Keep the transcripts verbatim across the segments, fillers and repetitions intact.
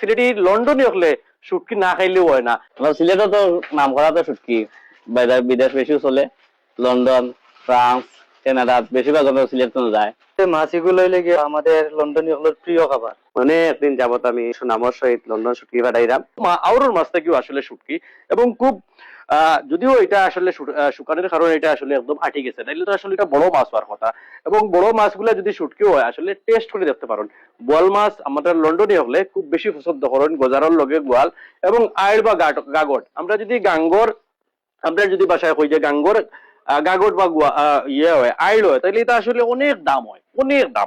সিলেটি লন্ডনি অকলে শুটকি না খাইলেও অয় না। আমরার সিলেটো তো নাম করা তো শুটকি, বাইরে বিদেশ বেশিউ চলে, লন্ডন, ফ্রান্স, কানাডা, বেশিরভাগ আমরা সিলেট তো যায়। তে মাছ ইগুলা অইলে গিয়া আমাদের লন্ডনি অকলর প্রিয় খাবার। অনেক দিন যাবত আমি সুনামর সহিত লন্ডন শুটকি ফাটাইরাম। মা-, আওরর মাছ থাকিও আসলে শুটকি এবং খুব, আহ, যদিও এটা আসলে শুট-, আহ, শুকানির কারণে এটা আসলে একদম আটি গেছে, নাইলে তো আসলে এটা বড় মাছ অওয়ার কথা। এবং বড় মাছগুলা যদি শুটকি অয়, আসলে টেস্ট করি দেখতে পারইন। বোয়াল মাছ আমাদের লন্ডনি অকলে খুব বেশি পছন্দ করইন, গজারর লগে গোয়াল এবং আইড় বা গাট-, গাগট। আমরা যদি গাঙ্গর, আমরা যদি ভাষায় কই যে গাঙ্গর, আহ, গাগট বা গোয়া-, আহ, ইয়ে অয়, আইড় অয়, তাইলে এটা আসলে অনেক দাম অয়, অনেক দাম।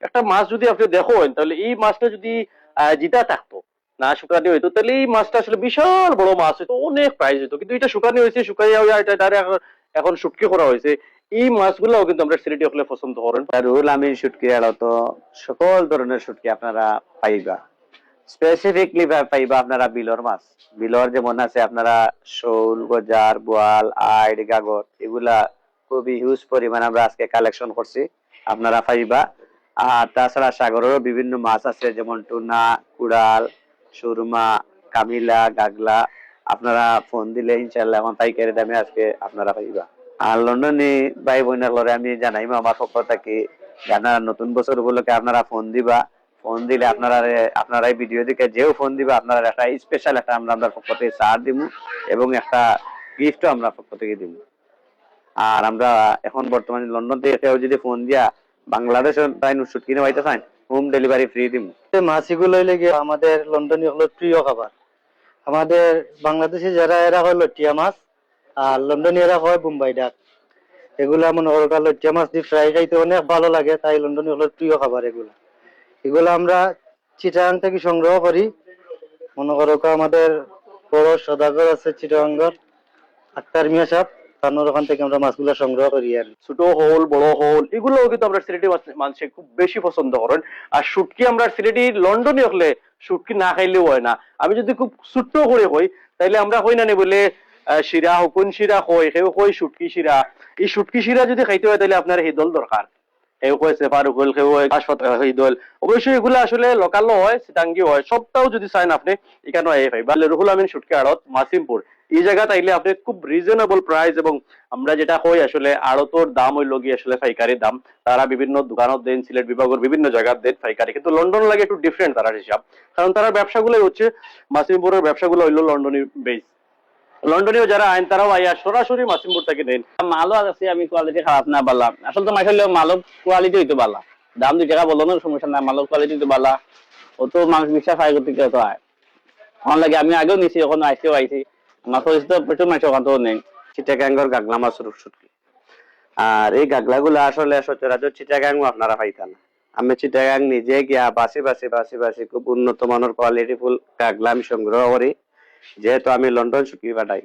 একটা মাছ যদি আপনে দেখইন, তাইলে ই মাছটা যদি, আহ, জিতা থাকতো, না শুকানি অইতো, তাইলে ই মাছটা আসলে বিশাল বড় মাছ অইতো, অনেক প্রাইস অইতো। কিন্তু এটা শুকানি অইছে, শুকাইয়া অইয়া এটা, এটারে এখন, এখন শুটকি করা অইছে। ই মাছগুলাও কিন্তু আমরা সিলেটি অকলে পছন্দ করইন। রুহুল আমিন শুটকি আড়ত সকল ধরনের শুটকি আপনারা পাইবা। স্পেসিফিকলি পাইবা আপনারা বিলর মাছ। বিলর যেমন আছে আপনারা শৌল, গজার, বোয়াল, আইড়, গাগর, এগুলা খুবই হিউজ পরিমাণ আমরা আজকে কালেকশন করছি, আপনারা পাইবা। আর তাছাড়া সাগরেরও বিভিন্ন মাছ আছে, যেমন টুনা, কুড়াল, সুরমা, কামিলা, গাগলা। আপনারা ফোন দিলে ইনশাল্লাহ এখন পাইকারি দামে আজকে আপনারা পাইবা। আর লন্ডনি ভাই বইন অকলরে আমি জানাইমু আমার পক্ষ থাকি যে আপনারা নতুন বছর উপলক্ষে আপনারা ফোন দিবা। ফোন দিলে আপনারা, আপনারাই ভিডিও দেখে যেও ফোন দিবা, আপনারা একটা স্পেশাল একটা আমরা, আমরার পক্ষ থাকি ছাড় দিমু এবং একটা গিফটও আমরার পক্ষ থাকি দিমু। আর আমরা এখন বর্তমানে লন্ডন থাকি কেউ যদি ফোন দিয়া বাংলাদেশো তাইন শুটকি নেওয়াইতা চাইন, হোম ডেলিভারি ফ্রি দিমু। তে মাছ ইগুলা অইলে গিয়া আমাদের লন্ডনি অকলর প্রিয় খাবার। আমাদের বাংলাদেশি যারা, এরা কয় লটিয়া মাছ, আর লন্ডনি এরা কয় বোম্বাই ডাক। এগুলা মনো করো লটিয়া মাছ দি ফ্রাই খাইতে অনেক ভালো লাগে, তাই লন্ডনি অকলর প্রিয় খাবার এগুলা। এগুলা আমরা চিটাগাং থাকি সংগ্রহ করি। মনো করো আমাদের বড় সদাগর আছে চিটাগাঙ্গর, আক্তার মিয়া সাব, তানর ওখান থাকি আমরা মাছগুলা সংগ্রহ করি আর কি। ছোট হউল, বড় হউল, ইগুলাও কিন্তু আমরার সিলেটি মাছ-, মানষে খুব বেশি পছন্দ করইন। আর শুটকি আমরার সিলেটি লন্ডনি অকলে শুটকি না খাইলেও অয় না। আমি যদি খুব ছোট্ট করি কই, তাইলে আমরা কই না নি বলে, আহ, শিরা, হুকুন শিরা কই, কেউ কই শুটকি শিরা। ই শুটকি শিরা যদি খাইতে অয়, তাইলে আপনার হিদল দরকার। কেউ কয় সেফার হুকুল, কেউ কয় হাসপাতাল হিদল। অবশ্যই এগুলা আসলে লোকালও অয়, সিটাঙ্গিও অয়, সবটাউ যদি চাইন আপনে, ইখানো আইয়া পাইবা। রুহুল আমিন শুটকি আড়ত, মাসিমপুর। ই জাগাত আইলে আপনে খুব রিজনেবল প্রাইস এবং আমরা যেটা কই আসলে আড়তর দাম অইলো গিয়া আসলে পাইকারি দাম। তারা বিভিন্ন দোকানত দেইন, সিলেট বিভাগর বিভিন্ন জাগাত দেইন পাইকারি, কিন্তু লন্ডন লাগি একটু ডিফারেন্ট তারার হিসাব, কারণ তারার ব্যবসাগুলাই অইছে, মাসিমপুরর ব্যবসাগুলা অইলো লন্ডনি বেস। লন্ডনিও যারা আইন, তারাও আইয়া সরাসরি মাসিমপুর থাকি নেইন। মালও আছে, আমি কোয়ালিটি খারাপ না, বালা। আসলে তো মাইশাল্লাহ মালও কোয়ালিটি অইতো বালা, দাম দুই টেকা বললেও সমস্যা নাই, মালও কোয়ালিটি অইতো বালা, অত মানুষ বিশ্বাস আয় করতে কেউ তো আয়। অখন লাগি আমি আগেও নিছি, অখন আইজকেও আইছি। আমার পরিচিত প্রচুর মানুষ অখান তো নেইন। চিটাগাঙ্গর গাগলা মাছর শুটকি। আর এই গাগলাগুলা আসলে সচরাচর চিটাগাঙ্গও আপনারা পাইতা না। আমি চিটাগাং নিজে গিয়া বাছি বাছি বাছি বাছি খুব উন্নত মানর কোয়ালিটি ফুল গাগলা আমি সংগ্রহ করি, যেহেতু আমি লন্ডন শুটকি ফাটাই।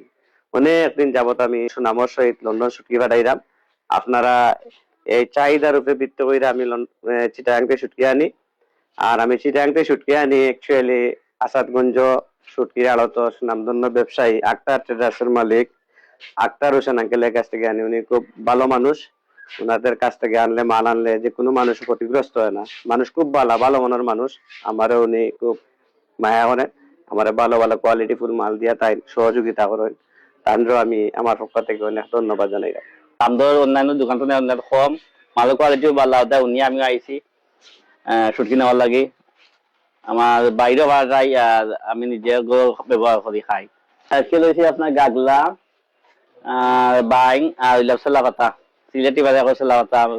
অনেক দিন যাবত আমি সুনামর সহিত লন্ডন শুটকি ফাটাইরাম। আপনারা এই চাহিদার উপরে ভিত্তি কইরা আমি লন-, এ, চিটাগাং থাকি শুটকি আনি। আর আমি চিটাগাং থাকি শুটকি আনি, actually আসাদগঞ্জ শুটকির আড়ত সুনামধন্য ব্যবসায়ী আক্তার ট্রেডার্সের মালিক আক্তার হোসেন আঙ্কেলের কাছ থাকি আনি। উনি খুব ভালো মানুষ। ওনাদের কাছ থাকি আনলে, মাল আনলে যে কোনো মানুষ ক্ষতিগ্রস্ত অয় না। মানুষ খুব ভালা, ভালো মনর মানুষ। আমারে উনি খুব মায়া করেন, আমারে ভালো ভালো কোয়ালিটি ফুল মাল দিয়া তাইন সহযোগিতা করেন। তানরেও আমি আমার পক্ষ থাকি অনেক ধন্যবাদ জানাই। দাম দর অন্যান্য দোকান থাকি অনেক কম, মালর কোয়ালিটিও ভালা। ওটা উনি আমিও আইছি, আহ, শুটকি নেওয়ার লাগি। আমার বাইরেও পাওয়া যায়, আর আমি নিজে ঘরো ব্যবহার করি, খাই। আজকে লইছি আপনার গাগলা, আর বাইং, আর অইলো সেলা পাতা, সিলেটি ভাষায় কয় সেলা পাতা।